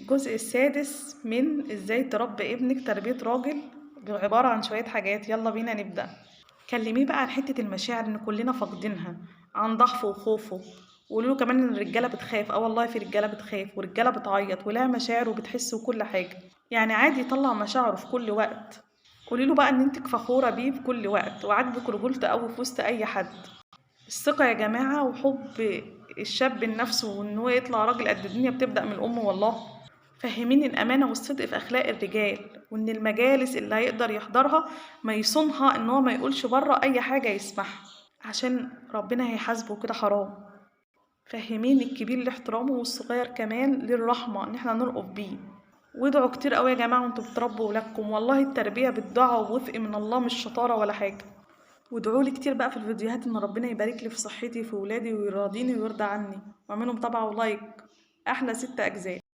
الجزء السادس من ازاي تربي ابنك تربية راجل، عبارة عن شوية حاجات. يلا بينا نبدأ. كلميه بقى عن حتة المشاعر ان كلنا فاقدينها، عن ضعفه وخوفه. وقولوا له كمان ان الرجالة بتخاف، اه والله في رجالة بتخاف ورجالة بتعيط ولها مشاعر وبتحس وكل حاجة، يعني عادي يطلع مشاعره في كل وقت. قولي له بقى ان انتك فخورة بيه في كل وقت وعاجبك رجولته قوي في وسط اي حد. الثقة يا جماعة وحب الشاب لنفسه وان هو يطلع راجل قد الدنيا بتبدأ من الأم والله. فهمين الأمانة والصدق في أخلاق الرجال، وإن المجالس اللي هيقدر يحضرها ما يصونها، إن هو ما يقولش بره أي حاجة يسمعها عشان ربنا هيحاسبه كده حرام. فهمين الكبير لاحترامه والصغير كمان للرحمة، إن احنا نرقف بيه. وادعوا كتير قوي يا جماعة وانتوا بتربوا ولادكم، والله التربية بالدعاء ووفق من الله مش شطارة ولا حاجة. وادعوا لي كتير بقى في الفيديوهات ان ربنا يبارك لي في صحتي في ولادي ويراضيني ويرضى عني، واعملوا متابعة ولايك. احلى 6 اجزاء.